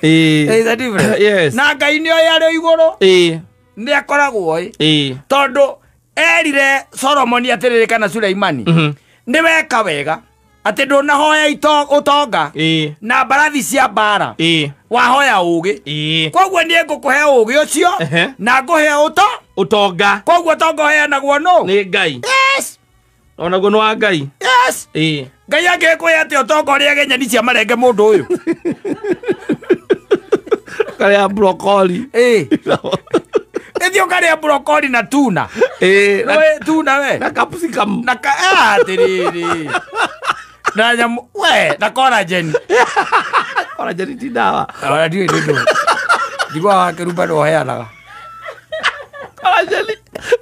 Ĩĩ. There is a difference. Yes. Na Ngai nĩ oĩ arĩ o igũrũ. Ĩĩ. Nĩ akoragwo ĩ. Ĩĩ. Tondũ erire Solomoni atĩrĩrĩ kana Suleimani. Nĩ weka wega atĩ ndũnahoya ũtonga Ĩĩ. na mbarathi cia mbara. Ĩĩ. Wahoya ũgĩ. Ĩĩ. Koguo niĩ ngũkũhe ũgĩ ũcio Ehe. na ngũhe ũtonga. Koguo ũtonga ũheanagwo nũ? Nĩ Ngai. Yes. Onaguo nĩ wa Ngai. Yes. Ĩĩ. Ngai angĩkũhe atĩa ũtonga ũrĩage nyeni cia marenge mũndũ ũyũ? Karĩa brokoli. Ĩĩ. Ĩthiĩ ũkarĩa brokoli na tuna. Ĩĩ. Nĩũĩ tuna we? Na capsicum. Na ka atĩrĩrĩ. Na nyamũ we na collagen. Collagen ti ndawa. Ona ndiũĩ nĩ ndũ. Njiguaga wakĩrumba nĩ ũheanaga. Collagen.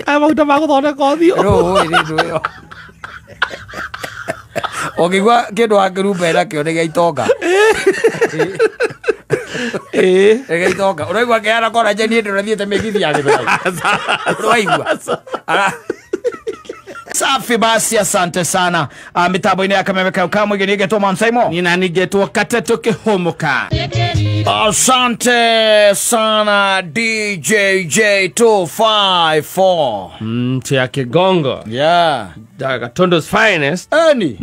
Kaya maguta ma gũthondeka ũthiũ. Rĩu ũĩ nĩ ndũ ĩyo. Ũngĩigua kĩndũ wakĩrumba enakĩo nĩ gĩa itonga. Ĩĩ. Nĩ gĩa itonga. Ũraigua akĩheana collagen hĩndĩ ĩrĩa ũrathiĩte mĩgithi ya Gĩthũrai. Ũraigua? Safi basi, asante sana. Mitambo-inĩ ya Kameme kau kamwe nĩgetwo Mansaimo. Nina nĩgetwo Kateto Kĩhũmũka. Asante sana DJJ 254. Mti ya Kigongo. Yeah. Gatondo's finest. Eni.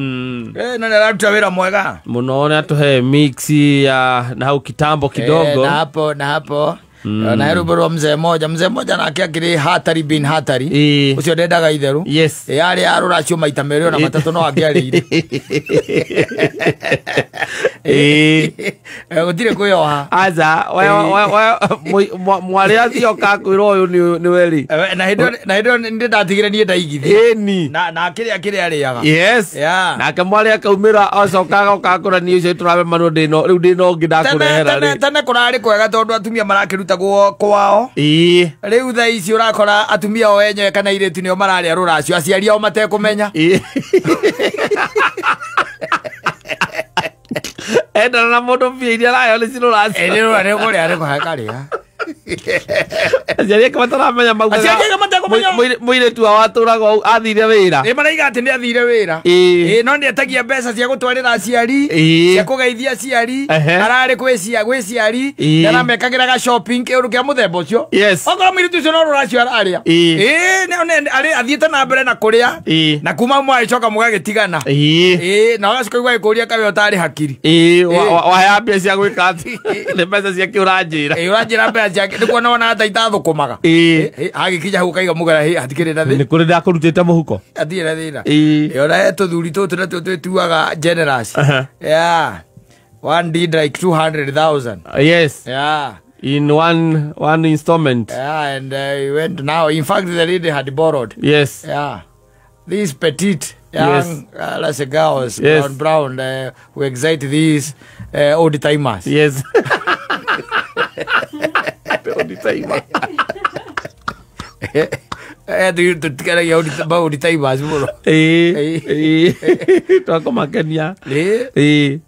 Na nĩararuta wĩra mwega. Mũno nĩ atũhe mix ya na hau kitambo kidogo. Na hapo na hapo. Na he rwĩmbo rwa mzee moja. Mzee moja nake akĩrĩ hatari bin hatari. Ũcio ndendaga itheru. Yes. Yarĩ arũracio maita merĩ ona matatũ no angĩarĩire. Gũtirĩ kwĩyoha. Aca, mwarĩ acio kakwĩra ũyũ nĩ weri. Na hĩndĩ ĩyo nĩ ndatigire niĩ ndaigithia. Ĩni. Na kĩrĩa kĩrĩa arĩaga. Yes. Yeah. Nake mwarĩ akaumĩra acoka agoka akũra niĩ ũcio tũramemanwo ndĩno rĩu ndĩno ũngĩ ndakũrehera rĩ. Tene kũrarĩ kwega tondũ atumia marakĩrutagwo kwao. Ĩĩ. Rĩu thaa ici ũrakora atumia o enyewe kana airĩtu nĩo mararĩa rũracio aciari ao matekũmenya. Ĩĩ. Endana na mũndũ mbia iria araheo nĩ cirũracio. Ĩĩ, nĩ kũrĩa nĩ kũrĩa karĩa. Aciari ake mataramenya maugaga. Aciari ake matekũmenya. Mũirĩtu wao atũraga ũũ, athire wĩra. Ĩ, maraiga atĩ nĩ athire wĩra. Ĩĩ. Ĩ, no nĩ etagia mbeca cia gũtwarĩra aciari, Ĩĩ. cia kũgeithia aciari, Ehe. ararĩ gwĩ ciari, Ĩĩ. nĩ aramekagĩra ga shopping kĩũndũ kĩa mũthemba ũcio. Yes. Okorwo mũirĩtu ũcio no rũracio ararĩa. Ĩĩ. Ĩ, athiĩte na mbere na kũrĩa. Ĩĩ. Na kuma mwagĩcoka mũgagĩtigana. Ĩĩ. Ĩ, na ũgacoka ũigua agĩkũria kaĩ ũtarĩ hakiri. Ĩĩ, Ĩĩ. wahea mbia cia gwĩka atĩ? Nĩ mbeca ciake ũranjĩra. Ĩ, ũranjĩra mbeca ciake, nĩkuo nĩwona ta itathũkũmaga. Ĩĩ. Ĩ, agĩkinya hau ũkaiga mũgera, hĩ, hatikĩrĩ na thĩna. Nĩ kũrĩ ndakũrutĩte mũhuko. Hatirĩ na thĩna. Ĩĩ. Ĩ, ona he tũthuri tũtũ natuo twĩtuaga generous. Aha. Yeah. One did like 200,000. Yes. Yeah. In one installment. Yeah, and he went now. In fact, the lady had borrowed. Yes. Yeah. These petite young, Yes. let's say girls, Yes. brown, who excite these old timers. Yes. Old timer. Tutikanagia old timers mũno. Ĩĩ. Ĩĩ. Twakũmakenia. Ĩĩ. Ĩĩ.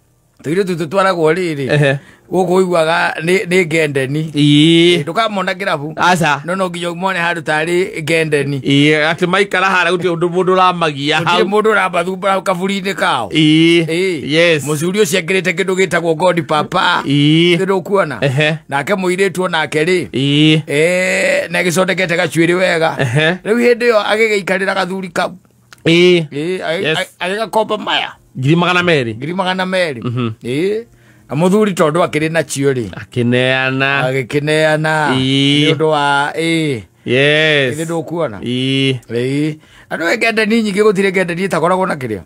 Tũirĩtu tũtwaragwo rĩrĩ. Ehe. Gũkũ ũiguaga nĩ ngendeni. Ĩĩ. Ndũkamona kĩrabu. Aca. No no nginya ũmone handũ tarĩ ngendeni. Ĩĩ, atĩ maikara harĩa gũtirĩ ũndũ mũndũ ũramagia Gũtirĩ hau. mũndũ ũramathumbũra hau kaburi-inĩ kao. Ĩĩ. Ĩĩ. Yes. Mũcuri ũcio ekĩrĩte kĩndũ gĩtagwo God Papa. Ĩĩ. Kĩndũ ũkuona. Ehe. Nake mũirĩtu onake rĩ. Ĩĩ. Ĩĩ, nĩ agĩcondekete gacuĩrĩ wega. Ehe. Rĩu hĩndĩ ĩyo agĩgĩikarĩra gathuri kau. Ĩĩ. Ĩĩ, Yes. agĩgakomba maya. 200,000. 200,000. Ĩĩ. Na mũthuri tondũ akĩrĩ nacio rĩ. Akĩneana. Agĩkĩneana. Ĩĩ. Nĩ ũndũ wa, ĩĩ. Yes. Githĩ ndũkuona? Ĩĩ. Ĩĩ. Andũ e ngendeni nyingĩ gũtirĩ ngendeni ĩtakoragwo na kĩrĩa?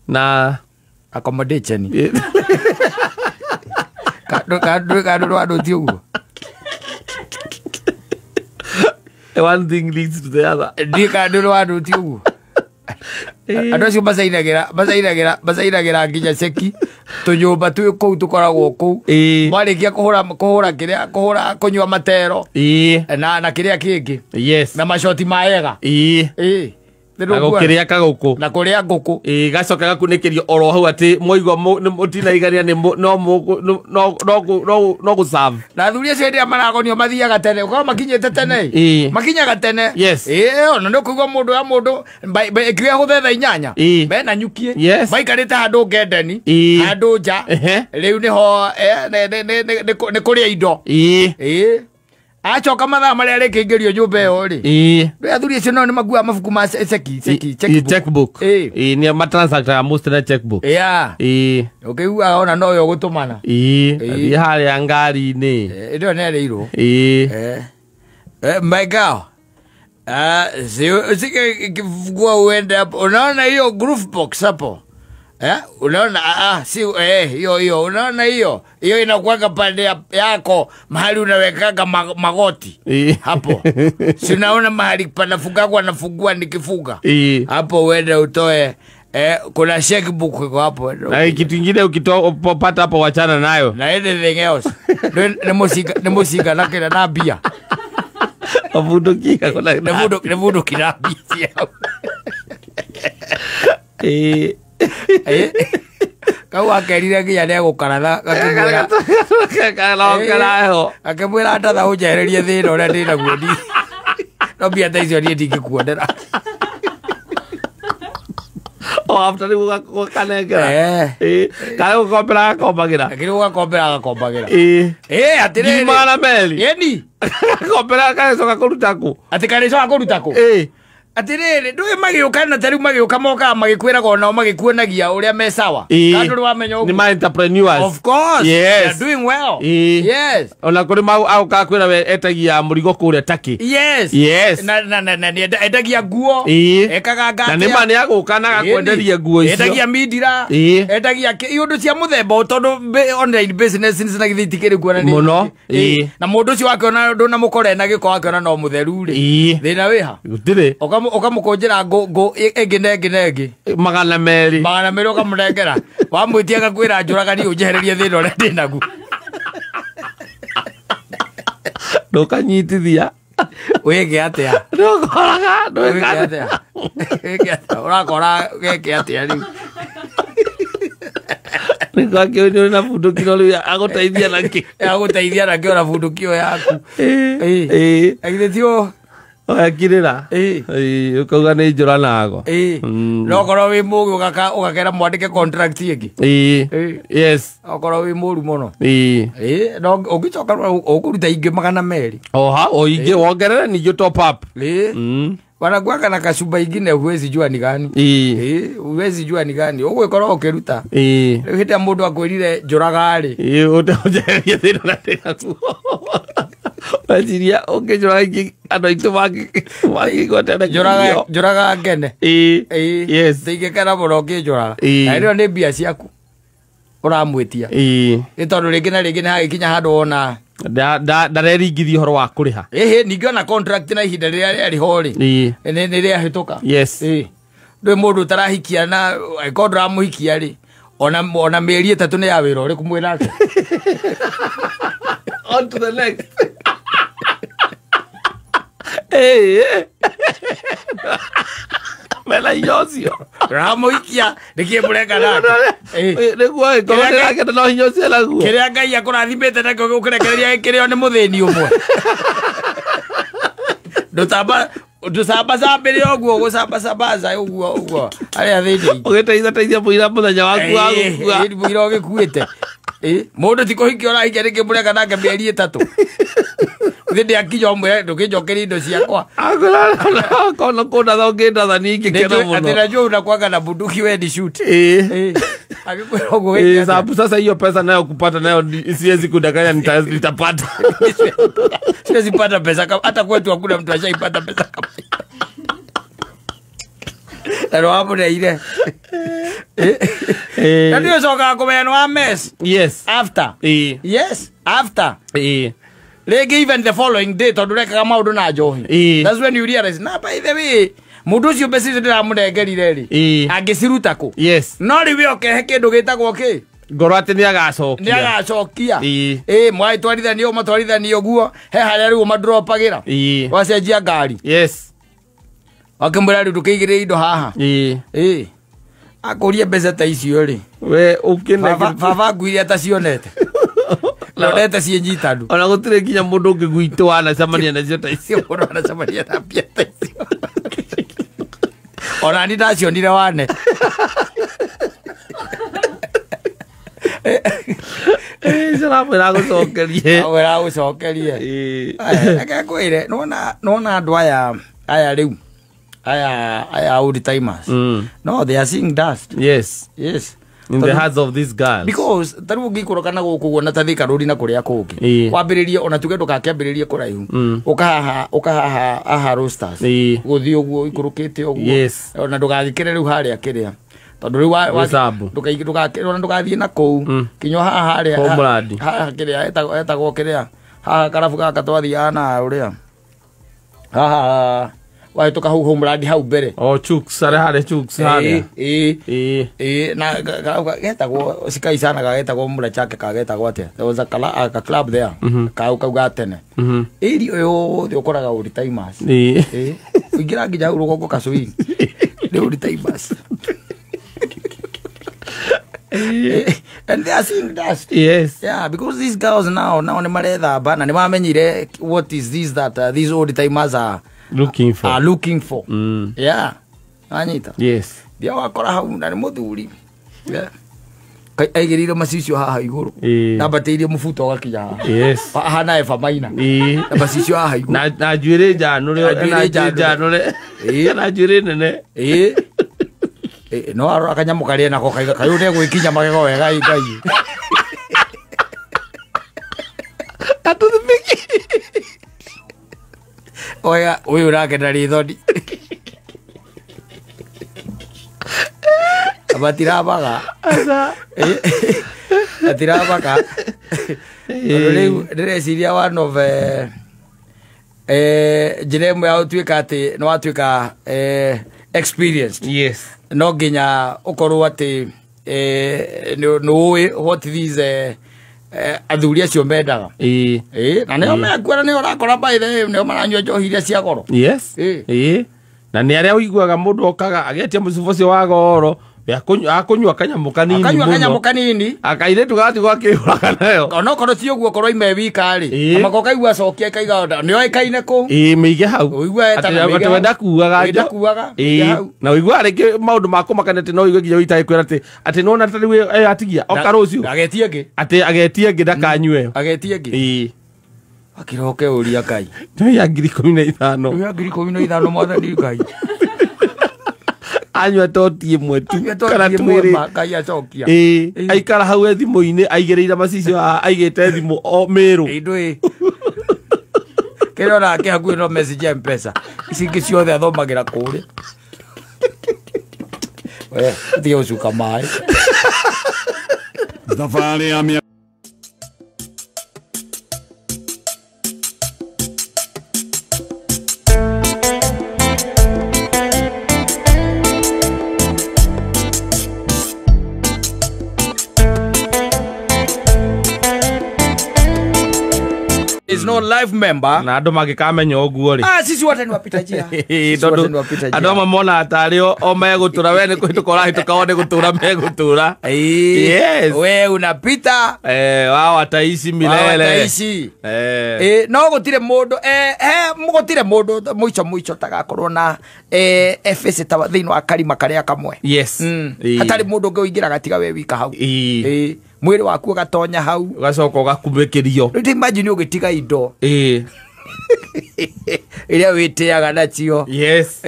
Na accommodation. Ĩĩ. Kandũ rwa andũ ti ũguo. One thing leads to the other. Ndiĩ kandũ rwa andũ ti ũguo. Andũ acio macainagĩra nginya ceki tũnyũmba twĩ kũu tũkoragwo kũu. Ĩĩ. Mwarĩkia kũhũra kĩrĩa, kũhũra kũnyua matero. Ĩĩ. Na kĩrĩa kĩngĩ. Yes. Na macoti maega. Ĩĩ. Ĩĩ. Na gũkĩrĩa kagũkũ. Na kũrĩa ngũkũ. Ĩĩ gacoka gakunĩkĩrio oro hau atĩ mwaigua mũtinaigania nĩ no gũserve. Na athuri acio hĩndĩ ĩrĩa maragonio mathiaga tene, ũkorwo makinyĩte tene. Makinyaga tene. Yes. Ĩĩ ona nĩ ũkũigua mũndũ ya mũndũ ĩkiuga hũthe thaa 8. Mena nyukie. Maikarĩte handũ ngendeni, handũ nja. Rĩu nĩho nĩ kũrĩa indo. Ĩĩ. Acoka mathaa marĩa arĩkĩingĩrio nyũmba ĩyo rĩ. Rĩu athuri acio nao nĩ makuaga mabuku ma ceki, checkbook. Ĩĩ nĩ matransactaga most na checkbook. Yeah. Ĩĩ. Ũkĩiguaga ona nowe ũgũtũmana. Ĩĩ. Athiĩ harĩa ngari-inĩ. Ĩyo nĩ arĩirwo. Ĩĩ. My girl. Kifungua uende hapo. Unaona hiyo groove box hapo? Unaona si hiyo hiyo. Unaona hiyo? Hiyo inakuwa pande yako mahali unawekaga magoti. Hapo. Si unaona mahali panafunga kwa nafungua nikifunga. Hapo uende utoe kuna checkbook iko hapo. Na kitu kingine ukitopata hapo wachana nayo. Na anything else. Ni musika na kila na bia. Avundukika kuna nivundukira bia. Kau akerire nginya nĩegũkaratha gakĩmwĩra akĩmwĩra ndatha ũnjehererie thĩna ũrĩa ndĩnaguo ndi no mbia ta icio niĩ ndingĩkuonera. O after rĩu gũkanengera. Kana gũkombera gakombagĩra. Akĩrĩ gũgakombera gakombagĩra. Atĩrĩrĩ. Ngiri 200. Ĩni. Gakombera gagacoka kũruta kũ? Atĩ karĩcoka kũruta kũ? Atĩrĩrĩ, ndũĩ magĩũka na ta rĩu magĩũka mokaga magĩkwĩraga onao magĩkuonagia ũrĩa me sawa. Kana ndũrĩ wamenya ũguo? Nĩ ma entrepreneurs. Of course. Yes. They are doing well. Yes. Ona kũrĩ aũkaga kwĩra we etagia mũrigo kũrĩa Turkey. Yes. Yes. Na endagia nguo. Ekaga ngatia. Na nĩ ma nĩ agũka na agakwenderia nguo icio. Endagia mindira. Endagia iũndũ cia mũthemba ũyũ tondũ online business na githĩ itikĩrĩ kuonania. Mũno. Na mũndũ ũcio wakĩona ndũnamũkora ena gĩko akĩona no mũtheru rĩ. Thĩna wĩha? Gũtirĩ. Ũkamũkũnjĩra ngũ ĩngĩ na ĩngĩ na ĩngĩ. 200. 200 ũkamũnengera. Wamwĩtia agakwĩra njũraga niĩ ũnjehererie thĩna ũrĩa ndĩnaguo. Ndũkanyitithia. Wĩke atĩa? Ndũkoraga, ndũĩke atĩa? Wĩke atĩa? Ũrakora geke atĩa rĩu? Nĩguo akĩũria na bundukio rĩu agũteithia nakĩ? Agũteithia nakĩ ona bundukio yaku? Githĩ ti ũ Oya kirĩra. Ũkauga nĩ njũra nago. No okorwo wĩ mũgĩ ũgakera mwandĩke contract ĩngĩ. Yes. Okorwo wĩ mũru mũno. No ũngĩcoka ũkũruta ingĩ 200. Oha, o ingĩ wongerere ningĩ top up. Wanakuwaka na kasumba ingine huwezi jua ni gani. Huwezi jua ni gani. Ũgũgĩkorwo ũkĩruta. Rĩu hĩndĩ ĩrĩa mũndũ akwĩrire njũraga rĩ. Ũnjehererie thĩna ũrĩa ndĩnaguo. Weciria ũngĩnjũraga ingĩ andũ aitũ mangĩgwatana njũraga ngene. Yes. Ndingĩkena mũno ũngĩnjũraga. Na ĩno nĩ mbia ciaku ũramwĩtia. Nĩ tondũ rĩngĩ na rĩngĩ nĩ hagĩkinya handũ wona ndareringithia ũhoro wa kũrĩha. Ningĩ ona contract na ihinda rĩrĩa rĩarĩ ho rĩ nĩ rĩahĩtũka. Yes. Ndũĩ mũndũ ũtarahikia na angĩkorwo ndũramũhikia rĩ ona mĩeri 3 nĩ ya wĩra ũrĩkũ mwĩnake. On to the next. Mela inyosio. Ramuikia nĩkĩ mũreka nake? Nĩguo ngoro nĩrakena no hinya ũcio naguo. Kĩrĩa Ngai akũrathimĩte nakĩo gũkũrekereria kĩrĩo nĩ mũthĩni ũmwe. Ndũcambacambĩre ũguo gũcambacambaca ũguo ũguo arĩa athĩni. Ũgĩteitha teithia mũira mũthenya waku wa gũkua. Mũira ũgĩkuĩte. Mũndũ ti kũhikia ũrahikia nĩkĩ mũreka nake mĩeri 3. Thĩndĩ akinya ũmwĩre ndũkĩnjokerie indo ciakwa. Kono kũndatha ũngĩndatha niĩ ingĩkena mũno. Atĩ najua unakuwaga na bunduki we ni shoot. Akĩkwĩra ũguo wĩke atĩa? Sababu sasa hiyo pesa nayo kupata nayo siwezi kudanganya nitapata. Siwezi pata pesa kama hata kwetu hakuna mtu ashaipata pesa kama hiyo. Na ndo hapo na ile. Na ndio soka kũmenya nĩ wa mess. Yes. After. Yes, after. Rĩngĩ even the following day tondũ ũrekaga maũndũ na njohi. That's when you realize na by the way mũndũ ũcio mbeca icio ndĩramũnengerire rĩ angĩciruta kũ? Yes. No rĩu we ũkehe kĩndũ gĩtagwo kĩ? Ngoro atĩ nĩagacokia. Nĩagacokia. Mwagĩtwarithanio matwarithanio ũguo he harĩa rĩu ũmadropagĩra. Wacenjia ngari. Yes. Akĩmwĩra rĩu ndũkĩigĩrĩre indo haha. Ĩĩ. Ĩĩ. Akũrie mbeca ta icio rĩ. We ũkĩnengere. Baba nguire atacionete. Nonete ciĩ nyitanu. Ona gũtirĩ nginya mũndũ ũngĩ gwitũ wanacemania nacio ta icio. Mũndũ wanacemania na mbia ta icio. Ona ni ndacionire wane. Ciramwĩra agũcokerie. Amwĩra agũcokerie. Reke ngwĩre, nĩwona andũ aya rĩu aya old timers. No, they are seeing dust. Yes. Yes. In the hands of this girl. Because ta rĩu ũngĩikũrũka na gũkũ ũguo na ta Thika Road na kũrĩa kũngĩ. Wambĩrĩrie ona tuge ndũgakĩambĩrĩrie kũraihu. Ũkahaha haha Roasters. Gũthiĩ ũguo ũikũrũkĩte ũguo. Yes. Ona ndũgagĩkĩre rĩu harĩa kĩrĩa. Tondũ rĩu ndũgathiĩ na kũu. Kinya haha harĩa. Homeland. Haha kĩrĩa etagwo kĩrĩa. Haha karabu gaka twathiaga na ũrĩa. Haha wahĩtũka hau Homeland hau mbere. Oh, Chuks, harĩa Chuks harĩa. Ĩĩ. Na getagwo cikaicana gagetagwo mũra chake kagetagwo atĩa. There was a club there. Kau kau ga tene. Ĩri yothe ũkoraga old timers. Ĩĩ. Ũingĩra nginya hau rũgongo Kacui. Nĩ old timers. And they are seeing dust. Yes. Yeah, because these girls now nĩ marethamba na nĩ mamenyire what is this that these old timers are looking for. Are looking for. Yeah. Anyita. Yes. Ndia wakora hau na nĩ mũthuri. Yeah. Aigĩrĩire macicio haha igũrũ. Nambatĩirie mũbuto ũgakinya haha. Yes. Ahana Eva Maina. Ĩĩ. Na macicio haha igũrũ. Na njuĩrĩ njanũre. Na njuĩrĩ njanũre. Na njuĩrĩ nene. Ĩĩ. No arora kanyamũ karĩa nako kaiga kayũ nĩegwĩkinya magego wega ĩ Ngai. Gatũthimĩki. Oya ũyũ nake ndarĩ thoni. Matiramaga. Matiramaga. Tondũ rĩu ndĩreciria one of njĩra ĩmwe ya gũtuĩka atĩ nĩ watuĩka experienced. Yes. No nginya ũkorwo atĩ nĩ ũĩ what these athuri acio mendaga. Ĩĩ. Na nĩo mekuona nĩo ũrakora by the way nĩo maranyua njohi iria cia goro. Yes. Ĩĩ. Na nĩ arĩa ũiguaga mũndũ okaga agetia mũcuba ũcio wa goro akũnyua kanyamũ kanini mũno. Akanyua kanyamũ kanini. Akairĩtu gatigwo akĩhũraga nayo. Onokorwo ti ũguo korwo ime wika rĩ. Amako kaigua acokia kaiga nĩoĩkaine kũ. Ĩĩ mĩige hau. Ũigua etana mĩige hau. Ndakuaga. Ndakuaga. Ĩĩ. Na ũigua rĩngĩ maũndũ ma kũmakania atĩ no ũigue nginya ũitagĩ kwĩra atĩ nĩwona ta rĩu atigia oka rũciũ. Agetie ĩngĩ. Atĩ agetie ĩngĩ ndakanyue. Agetie ĩngĩ. Ĩĩ. Akiroke ũria Ngai. Nĩ ya 15,000. Nĩ ya 15,000 mwathani Ngai. Anyua toti ĩmwe tu kana twĩrĩ. Ngai acokia. Ĩĩ. Aikara hau thimũ-inĩ aigĩrĩire macicio aigĩte thimũ o Mĩrũ. Ĩĩ ndũĩ. Kĩrĩa onake hakuhĩ no message ya M-Pesa. Ici ingĩ ciothe athomagĩra kũrĩa. We, tiga gũcuka maĩ. Thabarĩ ya is no life member na andå mangĩkamenya ũguo rĩ. Ah, sisi wote ni wapita njia. Tondũ andũ amwe monaga tarĩ o megũtũra we nĩ kũhĩtũka ũrahĩtũka o nĩ gũtũra megũtũra. Yes. We unapita. Wao wataishi milele. Wao wataishi. No gũtirĩ mũndũ gũtirĩ mũndũ mũico mũico tagakorwo na efesi ta thĩinĩ wa karima karĩa kamwe. Yes. Hatarĩ mũndũ ũngĩ ũingĩraga tiga we wika hau. Mwĩrĩ waku ũgatonya hau ũgacoka ũgakumĩkĩrio. Rĩu imagine ũgĩtiga indo ĩĩ iria wĩtĩaga nacio. Yes.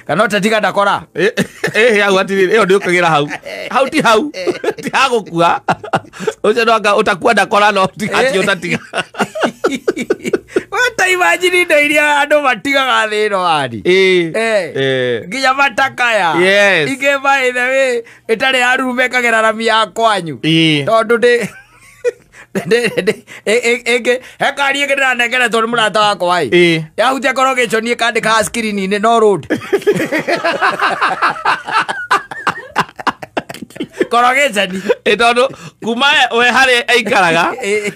Kana ũtatiga ndakora. Ĩĩ hau atirĩ ĩyo ndĩũkagĩra hau. Hau ti hau. Ti hagũkua. Ũcio no anga ũtakua ndakora no ati ũtatiga. Weta imagine indo iria andũ matigaga thĩ ĩno wani. Ĩĩ. Nginya matakaya. Yes. Ingĩ by the way ĩtarĩ ya rume ĩkagera rami ya kwanyu. Ĩĩ. Tondũ ndĩ ĩngĩ he kari ĩngĩ ndĩranengeretwo nĩ mũrata wakwa ĩ. Yahutia korwo gĩconi ĩkandĩka screen-inĩ no road. Korogecani. Tondu kuma we harĩa aikaraga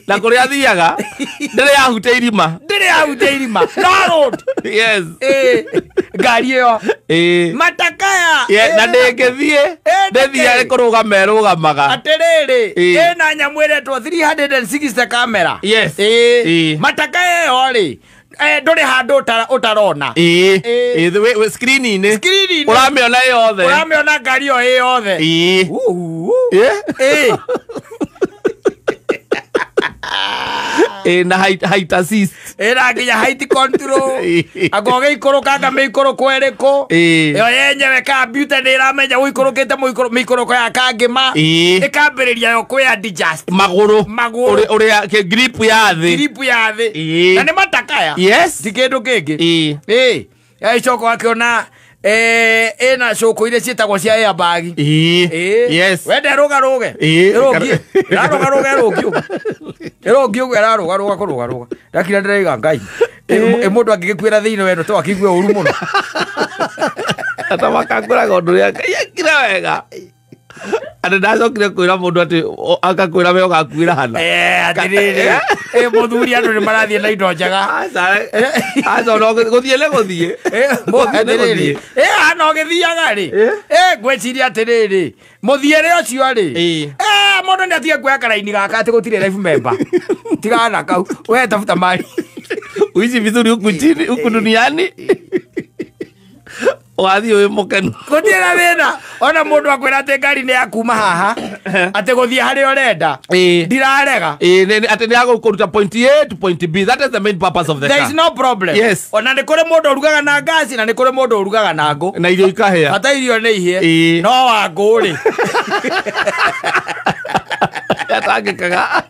na kũrĩa athiaga ndĩrĩ yahutia irima. Ndĩrĩ yahutia irima. No road. Yes. Ngari ĩyo. Matakaya. Na ndĩngĩthiĩ ndĩthiaga nĩ kũrũgama ĩrũgamaga. Atĩrĩrĩ, ĩna nyamũ ĩretwo 360 camera. Yes. Matakaya ĩyo rĩ, ndũrĩ handũ ũtarona. Screen-inĩ. Ũramĩona yothe. Ũramĩona ngari ĩyo ĩ yothe. Na height assist. Ĩna nginya height control. Anga ũgĩikũrũkanga mĩikũrũko ĩrĩkũ. Ĩyo yenyewe computer nĩ ĩramenya ũikũrũkĩte mĩikũrũko ya kangĩma. Ĩkambĩrĩria yo kwĩ adjust. Magũrũ. Ũrĩa grip ya thĩ. Grip ya thĩ. Na nĩ matakaya. Yes. Ti kĩndũ kĩngĩ. Ĩcoka wakĩona ĩna cũkũ iria ciĩtagwo cia airbag. Yes. Wende rũgarũge. Ĩrũngie. Ĩrarũgarũga ĩrũngie ũguo. Ĩrũngie ũguo ĩrarũgarũga kũrũgarũga. Ndakira ndĩraiga Ngai. Ĩ mũndũ angĩgĩkuĩra thĩinĩ wendo to akĩigue ũru mũno. Ata makangũraga ũndũ ũrĩa Ngai ekire wega. Andũ ndacokire kwĩra mũndũ atĩ akakwĩra we ũgakuĩra hana. Atĩrĩrĩ. Mũthuri andũ nĩ marathiĩ na indo njega. Aca no gũthiĩ nĩ gũthiĩ. Atĩrĩrĩ. Hana ũgĩthiaga rĩ. Ngwĩciria atĩrĩrĩ. Mũthiĩre ũcio rĩ. Mũndũ nĩ atige kuoya karaini gaka atĩ gũtirĩ life member. Tigana kau. We tafuta mali. Uishi vizuri huku chini, huku duniani. Wathiĩ wĩ mũkenu. Gũtirĩ na thĩna. Ona mũndũ akwĩra atĩ ngari nĩ ya kuma haha atĩ gũthiĩ harĩa ũrenda. Ndirarega. Atĩ nĩ ya gũkũruta point A to point B. That is the main purpose of the car. There is no problem. Yes. Ona nĩ kũrĩ mũndũ ũrugaga na ngasi na nĩ kũrĩ mũndũ ũrugaga na ngũ. Na irio ikahĩa. Bata irio nĩ ihĩe. No wa ngũ rĩ. Atangĩkaga.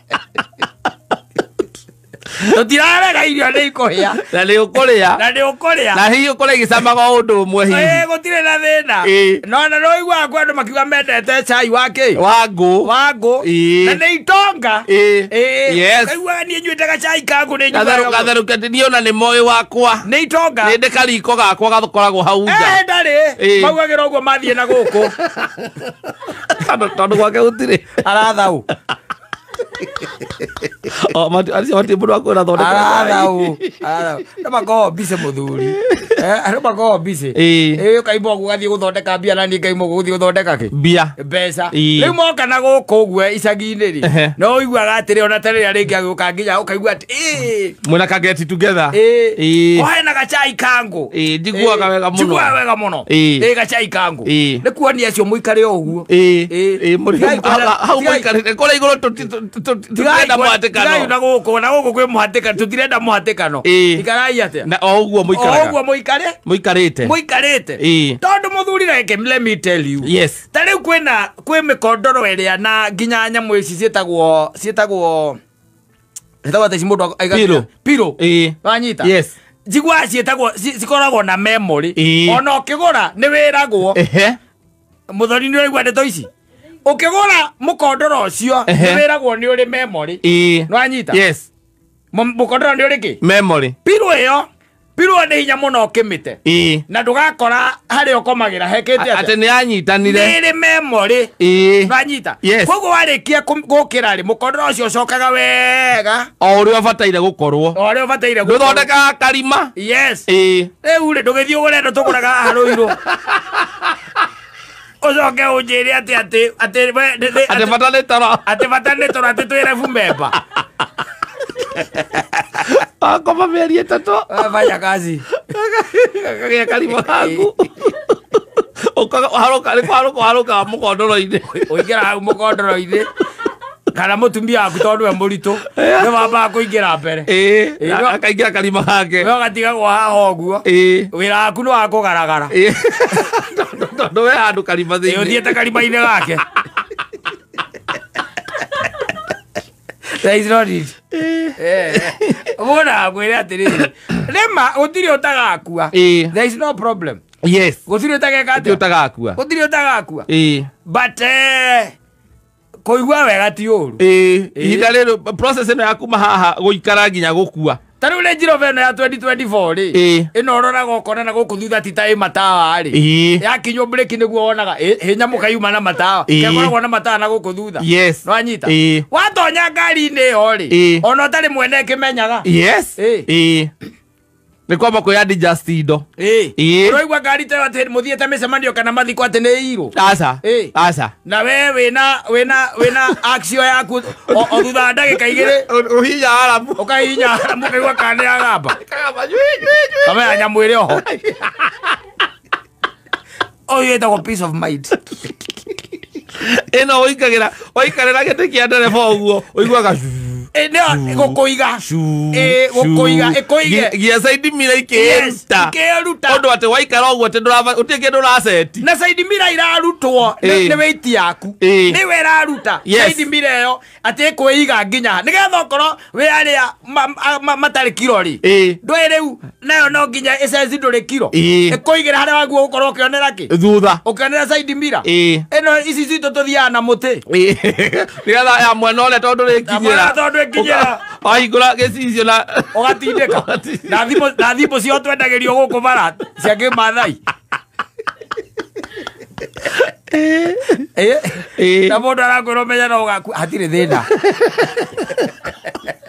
Tũtirarega irio nĩ ikũhĩa. Na nĩ ũkũrĩa. Na nĩ ũkũrĩa. Na hihi ũkũrĩa igĩcamaga o ũndũ ũmwe hihi. Gũtirĩ na thĩna. No na no ũiguaga kwĩ andũ makiuga mendete cai wa kĩ? Wa ngũ. Wa ngũ. Na nĩ itonga. Yes. Kaiguaga niĩ nyuĩte gacai ka ngũ nĩ nyuaga. Gatherũke niĩ ona nĩ moĩ wakwa. Nĩ itonga. Nĩ ndĩ kariko gakwa gakoragwo hau nja. Ndarĩ. Maugagĩra ũguo mathiĩ na gũkũ. Tondũ gwake gũtirĩ. Arathau. Mati mũndũ akwĩra thondeka. Arathau. Arathau. Andũ makoragwo busy mũthuri. Andũ makoragwo busy. Ũkaimba ũguo ũgathiĩ gũthondeka mbia na niĩ ngaima ũguo gũthiĩ gũthondeka kĩ? Mbia. Mbeca. Rĩu moka na gũkũ ũguo icagi-inĩ rĩ. No ũiguaga atĩrĩ ona ta rĩrĩa rĩngĩ agĩũka nginya ũkaigua atĩ Mwĩna ka get together. Ohe na gacai ka ngũ. Njiguaga wega mũno. Njiguaga wega mũno. Gacai ka ngũ. Nĩ kuonia acio mũikare o ũguo. Hau mũikarĩte kũrĩa igũrũ tũtirenda mũhatĩkano. Na gũkũ na gũkũ kwĩ mũhatĩkano tũtirenda mũhatĩkano. Ikarai atĩa? Na o ũguo mũikaraga. O ũguo mũikare? Mũikarĩte. Mũikarĩte. Tondũ mũthuri reke let me tell you. Yes. Ta rĩu kwĩna kwĩ mĩkondoro ĩrĩa na nginya nyamũ ici ciĩtagwo ciĩtagwo atĩ mũndũ aigaga pillow. Wanyita? Yes. Njiguaga ciĩtagwo cikoragwo na memory. Ona ũkĩgũra nĩ wĩragwo. Mũthoni nĩ ũraigua ndeto ici? Ũkĩgũra mũkondoro ũcio nĩ wĩragwo nĩ ũrĩ memory. Nĩwanyita? Yes. Mũkondoro nĩ ũrĩ kĩ? Memory. Pillow ĩyo pillow nĩ hinya mũno ũkĩmĩte. Na ndũgakora harĩa ũkomagĩra hekĩte atĩa. Atĩ nĩ yanyitanire. Nĩ ĩrĩ memory. Nĩwanyita? Yes. Koguo warĩkia gũkĩra rĩ mũkondoro ũcio ũcokaga wega. O ũrĩa ũbataire gũkorwo. O ũrĩa ũbataire gũkorwo. Ndũthondekaga karima. Yes. Rĩu rĩ ndũgĩthiĩ ũgũre ĩno tũgũraga haha Rũirũ. Ũcoke ũnjĩre atĩ atĩ atĩ atĩ bata nĩ toro. Atĩ bata nĩ toro atĩ twĩ rebu memba. Akoma mĩeri ĩtatũ. Fanya kazi. Kagĩa karima gaku. Ũkaharũka nĩ kũharũka ũharũkaga mũkondoro-inĩ. Ũingĩra hau mũkondoro-inĩ. Kana mũtumia waku tondũ we mũritũ. Nĩ wambaga kũingĩra mbere. Akaingĩra karima gake. We ũgatigagwo haha ũguo. Wĩra waku nĩ wa kũgaragara. Tondũ we handũ karima thĩinĩ. Ũthiĩte karima-inĩ gake. There is no need. Mũndũ akwĩre atĩrĩrĩ. Rĩma gũtirĩ ũtagakua. There is no problem. Yes. Gũtirĩ ũtageka atĩa? Ũtagakua. Gũtirĩ ũtagakua. But kũigua wega ti ũru. Ihinda rĩrĩ process ĩno ya kuma haha gũikara nginya gũkua. Ta rĩu Range Rover ĩno ya 2024 rĩ, ĩno ũroraga ũkona na gũkũ thutha ti ta ĩ matawa rĩ, yakinywo breki nĩguo wonaga ĩ nyamũ kayuma na matawa, kekoragwo na matawa na gũkũ thutha. Yes. Nĩwanyita? Watonya ngari-inĩ ĩyo rĩ, ona ũtarĩ mwene ĩkĩmenyaga. Yes. Nĩ kwamba kwĩya digest indo. Ũraigua ngari ta ĩyo atĩ mũthiĩte mĩcemanio kana mathiko atĩ nĩ irũ. Aca. Aca. Na we wĩna action yaku o thutha wa ndagĩka igĩrĩ. Ũhihinya aramu. Ũkahihinya aramu ũkaigua kana nĩ yagamba. Kagamba, nyui, nyui, nyui. Kamenya nyamũ ĩrĩ oho. Ũyũ wĩtagwo peace of mind. Ĩno ũikagĩra, waikarĩra gĩtĩ kĩa ndereba ũguo, ũiguaga Nĩyo gũkũiga. Gũkũiga, ĩkũige. Nginya side mirror ikĩĩruta. Ikĩĩruta. Ũndũ atĩ waikara ũguo atĩ gũtirĩ kĩndũ ũraceti. Na side mirror irarutwo nĩ weight yaku. Nĩwe ĩraruta side mirror ĩyo atĩ ĩkwĩiga nginya nĩgetha okorwo wĩ arĩa matarĩ kiro rĩ. Ndũĩ rĩu nayo no nginya ĩcenji ndũrĩ kiro. Ĩkũigĩra harĩa waguo gũkorwo ũkĩonera kĩ? Thutha. Ũkĩonera side mirror. Ĩno ici citũ tũthiaga na mũtĩ. Nĩgetha ya mwena ũrĩa tondũ Ya mwena rĩkinyĩra. tondũ ĩkinyĩra. Wahingũra gĩcicio na ũgatindĩka. Na thimũ cio twendagĩrio gũkũ bara cia kĩmathai. Na mũndũ arakwĩra ũmenye no ũgakua, hatirĩ thĩna.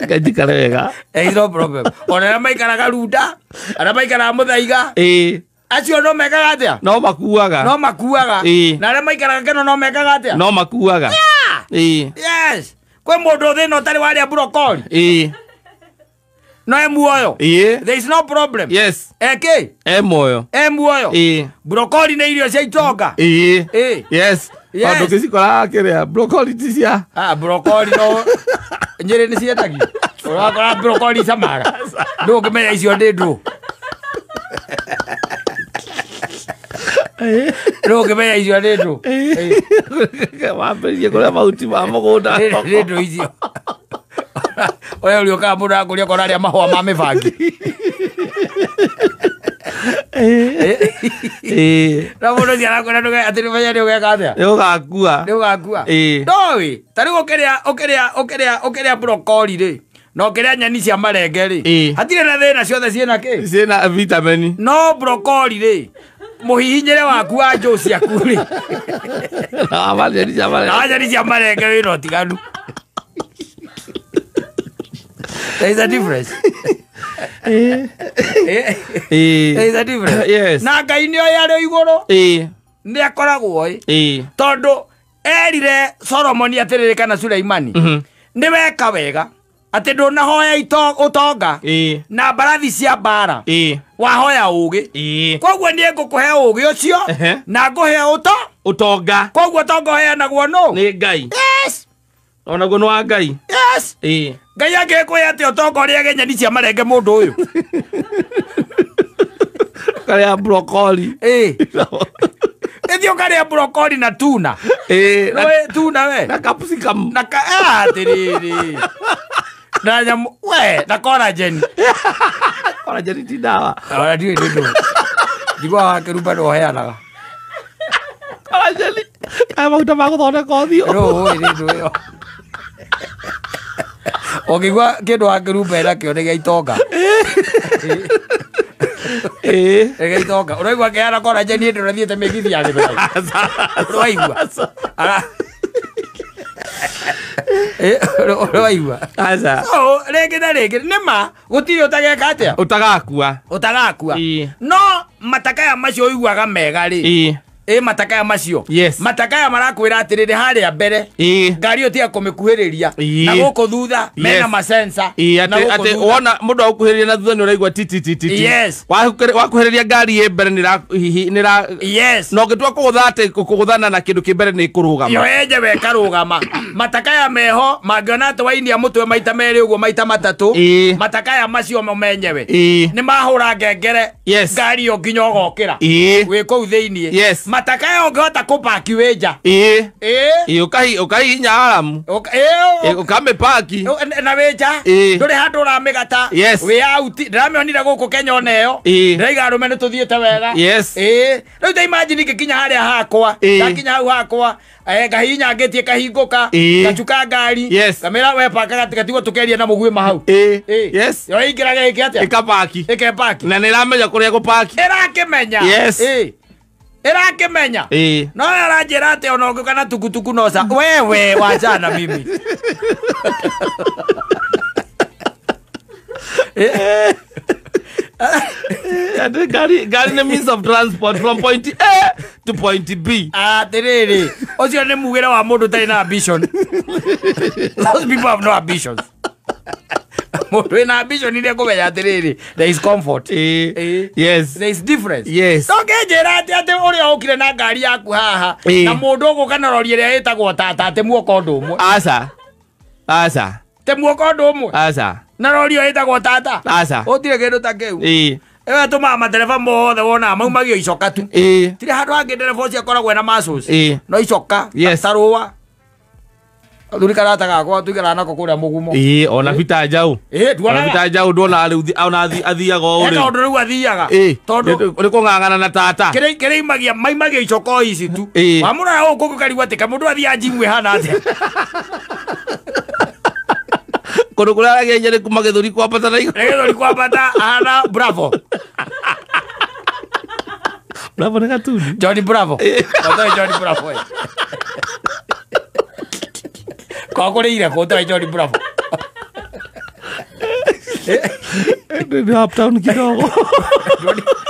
Ngai njikare wega. No problem. Ona arĩa maikaraga Runda, arĩa maikaraga Mũthaiga, acio no mekaga atĩa? No makuaga. No makuaga. Na arĩa maikaraga Keno no mekaga atĩa? No makuaga. Yes. Kwĩ mũndũ thĩna ũtarĩ warĩa brokoli. No e muoyo. There is no problem. Yes. Eke? E muoyo. E muoyo. Brokoli nĩ irio cia itonga. Yes. Tondũ ngĩcikora kĩrĩa brokoli ti cia. Brokoli no Nyĩrĩ nĩ ciendagio. Ũrakora brokoli camaga. Ndũngĩmenya icio nĩ ndũ. Ndũngĩmenya icio nĩ ndũ. Wambĩrĩrie kũrĩa mahuti ma mũgũnda. Nĩ ndũ icio. Ũrĩa ũrĩũkaga mũndũ arakũria ũkona arĩa mahũa ma mĩbangi. Na mũndũ ũcio arakwĩra atĩ nĩũmenye nĩ ũgeka atĩa? Nĩ ũgakua. Nĩ ũgakua. Ndoĩ, ta rĩu ũkĩrĩa brokoli rĩ, na ũkĩrĩa nyeni cia marenge rĩ, hatirĩ na thĩna, ciothe ciĩna kĩ? Ciĩna vitamini. No brokoli rĩ, mũhihinyĩre waku wa njũũ ciaku rĩ. Na wa nyeni cia marenge. Na wa nyeni cia marenge wĩna ũtiganu. There is a difference. There is a difference. Yes. Na Ngai nĩoĩ arĩ igũrũ. Nĩ akoragwo ĩ. Tondũ erire Solomoni atĩrĩrĩ kana Suleimani. Nĩ weka wega atĩ ndũnahoya ũtonga na mbarathi cia mbara. Wahoya ũgĩ. Koguo niĩ ngũkũhe ũgĩ ũcio na ngũhe ũtonga. Koguo ũtonga ũheanagwo nũ? Nĩ Ngai. Yes. Onaguo nĩ wa Ngai. Yes. Ngai angĩkwĩra atĩ ũtonga ũrĩage nyeni cia marenge mũndũ ũyũ. Karĩa brokoli. Ĩthiĩ ũkarĩa brokoli na tuna. Nĩũĩ tuna we? Na capsicum. Na atĩrĩrĩ. Na nyamũ, we, na collagen. Collagen ti ndawa. Ona ndiũĩ nĩ ndũ. Njiguaga wakĩrumba nĩ ũheanaga. Collagen. Kaya maguta ma gũthondeka ũthiũ. Nĩ ũĩ nĩ ndũ ĩyo. Ũngĩigua kĩndũ wakĩrumba ĩnakĩo nĩ gĩa itonga. Nĩ gĩa itonga. Ũraigua akĩheana collagen hĩndĩ ĩrĩa ũthiĩte mĩgithi ya Gĩthũrai. Ũraigua? Ũraigua? Aca. So, rĩngĩ na rĩngĩ, nĩ ma, gũtirĩ ũtageka atĩa? Ũtagakua. Ũtagakua. No matakaya macio ũiguaga mega rĩ. Matakaya macio. Yes. Matakaya marakwĩra atĩrĩrĩ harĩa mbere. Ngari ĩyo tiga kũmĩkuhĩrĩria. Na gũkũ thutha mena masensa. Atĩ wona mũndũ agũkuhĩrĩria na thutha nĩ ũraigua ti ti ti ti. Yes. Wakuhĩrĩria ngari ĩ mbere nĩ hihi nĩ ra. Yes. Na ũngĩtua kũgũtha atĩ kũgũthana na kĩndũ kĩ mbere nĩ ĩkũrũgama. Yo yenyewe ĩkarũgama. Matakaya meho mangĩona atĩ wainia mũtwe maita merĩ ũguo maita matatũ. Matakaya macio mo menyewe. Nĩ mahũra ngengere. Yes. Ngari ĩyo nginya ũgokĩra. Wĩ kũu thĩiniĩ. Yes. Mataka ũngĩhota kũpaki wĩ nja. Ĩĩ. Ĩĩ. Ĩĩ, ũkahihinya aramu. Ĩĩ. Ũkamĩpaki. Na wĩ nja. Ĩĩ. Ndũrĩ handũ ũramĩgata. Yes. Wĩ out. Ndĩramĩonire gũkũ Kenya ona ĩyo. Ĩĩ. Ndĩraiga arũme nĩ tũthiĩte wega. Yes. Ĩĩ. Rĩu ta imagine ngĩkinya harĩa hakwa. Ĩĩ. Ndakinya hau hakwa. Ngahihinya ngĩtie kahingũka. Ĩĩ. Ngacuka ngari. Yes. Ngamĩra we paka gatigwo tũkeria na mũguĩ hau. Ĩĩ. Ĩĩ. Yes. Yo ingĩraga ĩke atĩa? Ĩkapaki. Ĩkepaki. Na nĩ ĩramenya kũrĩa gũpaki. Ĩrakĩmenya. Yes. Ĩĩ. Ĩrakĩmenya. Ĩĩ. No aranjĩra atĩ ona ũngĩũka na tukutuku no ca. Wewe wachana mimi. Ati ngari nĩ means of transport from point A to point B. Atĩrĩrĩ, ũcio nĩ mugĩre wa mũndũ ũtarĩ na ambition. Those people have no ambitions. Mũndũ wĩna ambition nĩ ekũmenya atĩrĩrĩ, there is comfort. Ĩĩ. Ĩĩ. Yes. There is difference. Yes. Ndũngĩnjĩra atĩ ũrĩa ũkire na ngari yaku haha Ĩĩ. na mũndũ ũgũka na rori ĩrĩa ĩtagwo tata atĩ muoka ũndũ ũmwe. Aca. Aca. Atĩ muoka ũndũ ũmwe. Aca. Na rori ĩyo ĩtagwo tata. Aca. Gũtirĩ kĩndũ ta kĩu. Ĩĩ. Ĩyo ĩtũmaga matereba mothe wonaga maumagio icoka tu. Ĩĩ. Tirĩ handũ hangĩ ndereba ũcio akoragwo ena muscles. Ĩĩ. No icoka. Yes. Ta rũa. Athuri karata gakwa tũikaraga nako kũrĩa mũgumo. Ĩĩ, ona Peter Njau. Ĩĩ, Ona nduonaga. Peter Njau nduonaga rĩu ona athiaga o He rĩu. kaũndũ rĩu athiaga. Ĩĩ. Tondũ Nĩ kũng'ang'ana na tata. kĩrĩa imagia maimagia icoka o ici tu. Ĩĩ. Wamũrora gũkũ ũkarigwo atĩ kamũndũ athiaga njimu ĩhana atĩa. Kũndũ kũrĩa arageria nĩ kuma gĩthũri kwambata na igũrũ. Nĩ gĩthũri kwambata ahana Bravo. Bravo nĩ gatuni. Johnny Bravo. Ũtoĩ Johnny Bravo. Kwa kũrĩire kũ ũtoĩ Johnny Bravo. Nĩ uptown kidogo.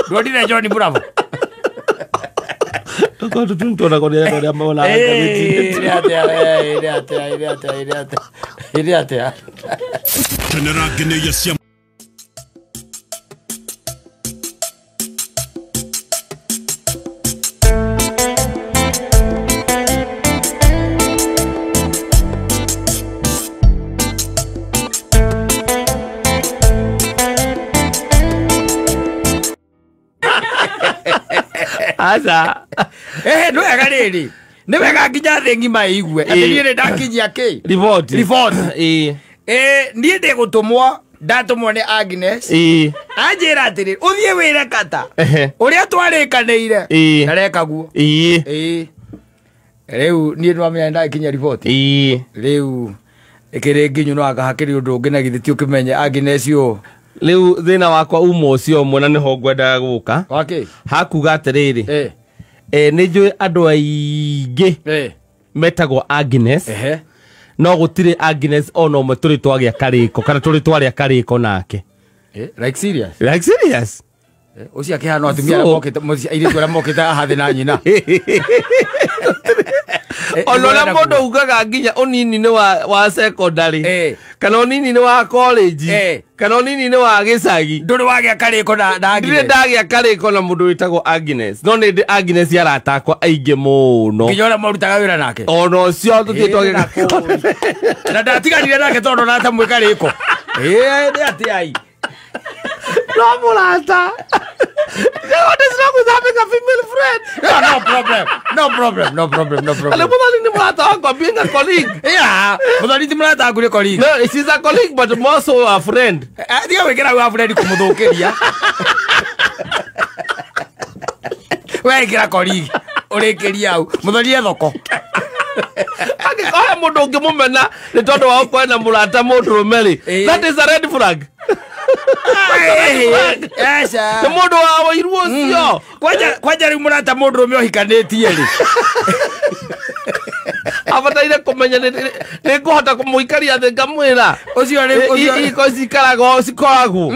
Nduonire Johnny Bravo. Tondũ tu tuonagwo nĩ andũ arĩa monaga ngathĩti-inĩ. Ĩĩ, atĩa, ĩĩ, atĩa, ĩĩ, atĩa, ĩĩ, atĩa. Ĩĩ, atĩa. Kenera ngeneia cia Aca. Nĩ wega rĩrĩ. Nĩ wega nginya thĩ ng'ima ĩigue. Atĩ niĩ nĩ ndakinyia kĩ? Riboti. Riboti. Ĩĩ. Niĩ ndĩgũtũmwo, ndatũmwo nĩ Agnes. Ĩĩ. Anjĩra atĩrĩ, ũthiĩ wĩre kata. Ehe. Ũrĩa twarĩkanĩire. Ĩĩ. Ndareka guo. Ĩĩ. Ĩĩ. Rĩu niĩ nĩwamenya nĩndakinyia riboti. Ĩĩ. Rĩu ĩkĩrĩ nginyu no anga hakĩrĩ ũndũ ũngĩ na githĩ ti ũkĩmenye Agnes ũũ. Rĩu thĩna wakwa uma ũcio ũmwe na nĩho ngwendaga gũka. Wakĩ? Hakuga atĩrĩrĩ. Ĩĩ. Nĩ njũĩ andũ aingĩ Ĩĩ. metagwo Agnes. Ehe. No gũtirĩ Agnes ona ũmwe tũrĩ twagĩa karĩko kana tũrĩ twarĩa karĩko nake. Like serious? Like serious? Ũcio akĩhana atumia arĩa mokĩte airĩtu arĩa mokĩte haha thĩ na nyina. Ona ũrĩa mũndũ ugaga nginya ũnini-inĩ wa secondary kana ũnini-inĩ wa college kana ũnini-inĩ wa gĩcagi. Ndũrĩ wagĩa karĩko na Agnes. Ndirĩ ndagĩa karĩko na mũndũ wĩtagwo Agnes. No nĩ ndĩ Agnes arata akwa aingĩ mũno. Nginya ũrĩa marutaga wĩra nake. Ona ũcio tũthiĩ twagĩa karĩko. Na ndatiganire nake tondũ nata mwĩ karĩko. Ĩĩ nĩ atĩa ai. No mũrata. What is wrong with having a female friend? No, no problem. No problem. No problem. No problem. Ale muthoni ni murata wakwa being a colleague. Yeah, muthoni ti murata waku ni colleague. No, she's a colleague but more so a friend. Tiga gwikira wa friend kumuthukiria. We ikira colleague. Urikiria hau. Muthoni e thoko. Angĩkorwo he mũndũ ũngĩmũmena nĩ tondũ wa gũkorwo na mũrata mũndũrũme rĩ, that is a red flag. Nĩ mũndũ wa wĩiru ũcio. Kwanja rĩu mũrata mũndũrũme ũhikanĩtie rĩ, abataire kũmenya nĩ ngũhota kũmũikaria thĩ ngamwĩra ũcio rĩ ũcio iko cikaragwo cikoragwo.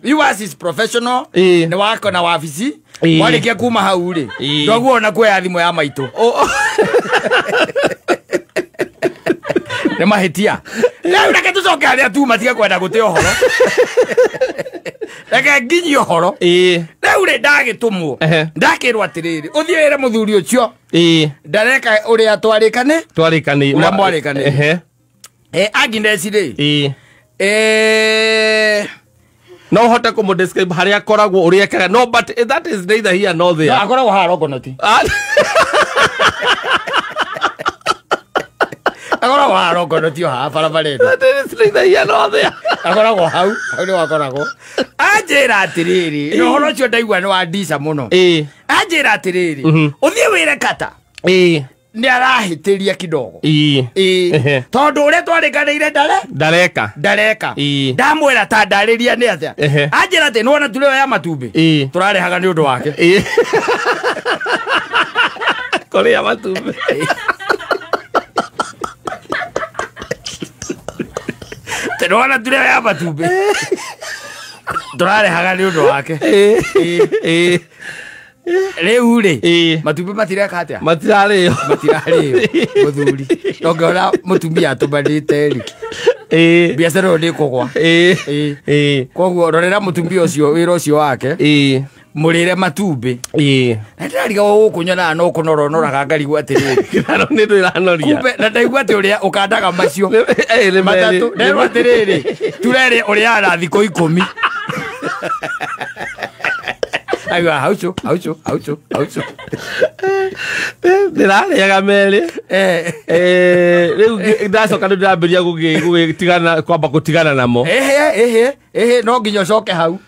Yours is professional nĩ wako na wabici warĩkia kuma hau rĩ ndoguo ona kuoya thimũ ya maitũ nĩ mahĩtia. Rĩu reke tũcoke harĩa tuma tiga kwenda gũte ũhoro. Reke nginyie ũhoro. Rĩu rĩ ndagĩtũmwo ndakĩrwo atĩrĩrĩ ũthiĩ wĩre mũthuri ũcio ndareka ũrĩa twarĩkane twarĩkane ũrĩa mwarĩkane. Agnes rĩ No ũhote kũmũ describe harĩa akoragwo ũrĩa ekaga. No, but that is neither here nor there. Akoragwo haha Rongonoti. Akoragwo haha Rongonoti o haha barabara ĩno. That is neither here nor there. Akoragwo hau, hau nĩho akoragwo. Anjĩra atĩrĩrĩ, na ũhoro ũcio ndaigua nĩ wa ndica mũno. Anjĩra atĩrĩrĩ, ũthiĩ wĩre Kata. Nĩ arahĩtĩria kidogo. Tondũ ũrĩa twarĩkanĩire ndareka. Ndamwĩra ta ndarĩria nĩ atĩa. Anjĩra atĩ nĩwona turĩo ya matumbĩ. Tũrarehaga nĩ ũndũ wake. Kũrĩa matumbĩ. Nĩwona turĩo ya matumbĩ. Tũrarehaga nĩ ũndũ wake. Rĩu rĩ, matumbĩ matireka atĩa? Matirarĩo. Mũthuri. Ndũngĩona mũtumia atũmanĩte rĩ. Biacara ĩyo ndĩkũgwa. Koguo rorera mũtumia ũcio wĩra ũcio wake. Mũrĩre matumbĩ. Na ndĩrarigagwo gũkũ nyonaga no kũnoronoraga ngarigwo atĩrĩrĩ. Kĩraro nĩ ndĩranoria. Kumbe na ndaigua atĩ ũrĩa ũkandaga macio. Matatũ. Nderwo atĩrĩrĩ, turere ũrĩaga na thikũ 10. Aiwa, haucho. Ndĩrarĩaga merĩ. Rĩu ndacoka nĩ ndĩrambĩrĩria gũgĩtigana, kwamba gũtigana namo. Ehe, no nginya ũcoke hau.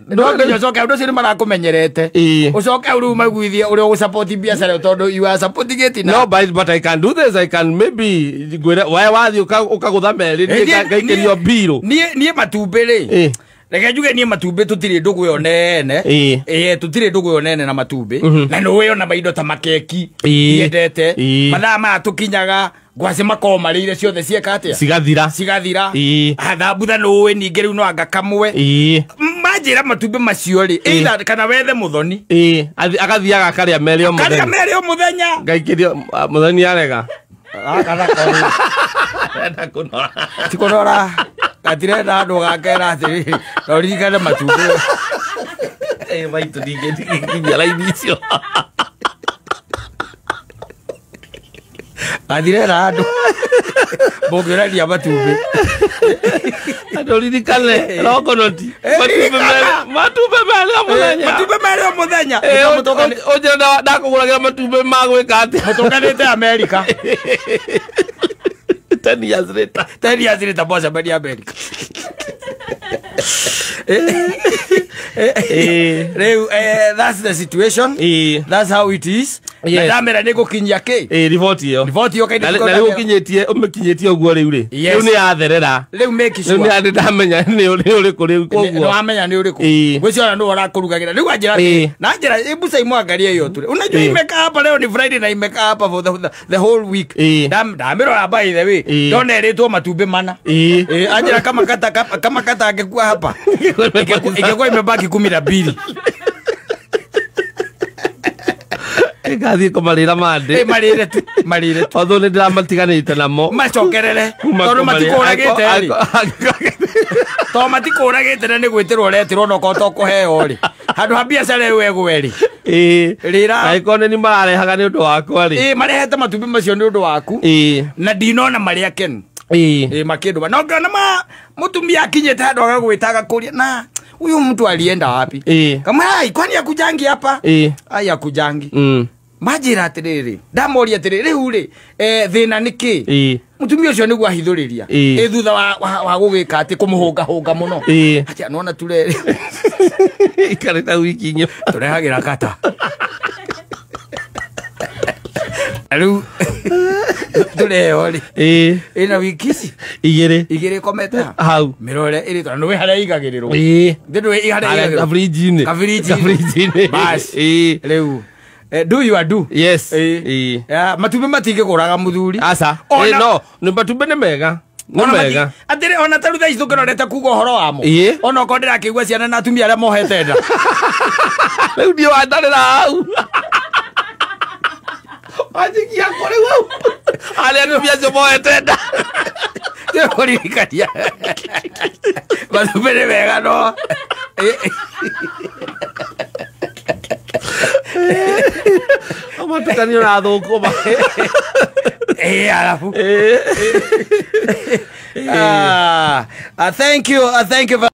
No nginya ũcoke hau, andũ acio nĩ marakũmenyerete. Ũcoke hau rĩu maiguithie ũrĩa ũgũsupport biacara ĩyo tondũ you are supporting it now. No, but I can do this. I can maybe ngwĩre we wathiĩ ũkagũtha merĩ, niĩ ngaikĩrio mbirũ. Niĩ matumbĩ rĩ. Reke njuge niĩ matumbĩ tũtirĩ ndũgũ ĩyo nene. Tũtirĩ ndũgũ ĩyo nene na matumbĩ. Na nĩũĩ ona maindo ta makeki ndiendete. Mathaa maya tũkinyaga ngwacĩ makoragwo marĩire ciothe cieka atĩa? Cigathira. Thambutha nĩũĩ ningĩ rĩu no anga kamwe. Manjĩra matumbĩ macio rĩ, either kana wethe mũthoni. Agathiaga akarĩa merĩ o mũthenya. Akarĩa merĩ o mũthenya. Ngaikĩrio mũthoni arega. Gaka nako. Arenda kũnora. Ti kũnora. Gatirenda andũ gakera atĩrĩrĩ, na ũririkane matumbĩ. Maitũ ndingĩkinyia raini icio. Gatirenda andũ mũngĩũrania matumbĩ. Andũ ririkane Rongonoti. Matumbĩ merĩ o mũthenya. Matumbĩ merĩ o mũthenya. Ũnjĩra ndakũgũragĩra matumbĩ ma gwĩka atĩa? Mũtũnganĩte Amerika. 10 years later. 10 years later, boss, I'm in America. That's the situation. That's how it is. Na ndamera nĩ ngũkinyia kĩ? Riboti ĩyo. Riboti ĩyo Na rĩu ũkinyĩtie, ũmĩkinyĩtie ũguo rĩu rĩ. Rĩu nĩ yatherera. Rĩu make sure. Rĩu nĩ ndamenya nĩ ũrĩkũ rĩu koguo. Nĩ wamenya nĩ ũrĩkũ. Gwĩciria nĩ ũrakũrugagĩra. Rĩu anjĩra na njĩra hebu sasa imwangalie hiyo tu. Unajua imekaa hapa leo ni Friday na imekaa hapa for the whole week. Ndamĩrora by the way. Ndona ĩrĩtwo matumbĩ mana. Anjĩra kama kata angekuwa hapa. Ingekuwa imebaki 12. Ngathiĩ kũmarĩra mandĩ. Marĩre tu, marĩre tu. Although nĩ ndĩramatiganĩte namo. Macokerere. Tondũ matikũragĩte rĩ. Tondũ matikũragĩte na nĩ gwĩtĩrwo ũretĩrwo na okorwo to kũheo rĩ. Handũ ha biacara ĩyo ĩgwe rĩ. Rĩra. Angĩkorwo nĩ mararehaga nĩ ũndũ wakwa rĩ. Marehete matumbĩ macio nĩ ũndũ waku. Na ndinona marĩ akenu. Makĩndũma. Na ũngĩona mũtumia akinyĩte handũ agagwĩta agakũria na huyu mtu alienda wapi? Kama hai kwani akujangi hapa? Ai akujangi. Manjĩra atĩrĩrĩ, ndamoria atĩrĩrĩ, rĩu rĩ, thĩna nĩ kĩ? Mũtumia ũcio nĩguo ahithũrĩria. Thutha wa gũgĩka atĩ kũmũhũngahũnga mũno. Atĩ nĩwona turere. Ikarĩta wiki ng'ima. Tũrehagĩra kata. Rĩu tũreheo rĩ. Ĩna wiki ici? Igĩrĩ. Igĩrĩ ĩkomete hau. Mĩrore ĩrĩ tondũ nĩũĩ harĩa ĩigagĩrĩrwo. Ndũĩ harĩa ĩigagĩrĩrwo. Kabrinji-inĩ. Kabrinji-inĩ. Bas. Rĩu. Do you do? Yes. Matumbĩ matingĩkũraga mũthuri. Aca. No, nĩ matumbĩ nĩ mega. Nĩ mega. Atĩrĩ ona ta rĩu thaa ici tũkĩrorete kuga ũhoro wamo. Ona okorwo ndĩrakĩigua ciana na atumia arĩa mohete nda. Rĩu niĩ wandarĩra hau. Wanjikia kũrĩ hau. Arĩa atumia acio mohete nda. Ndĩkũririkania. Matumbĩ nĩ mega no. Amatukanio na thũkũma. Alafu. Thank you. Thank you.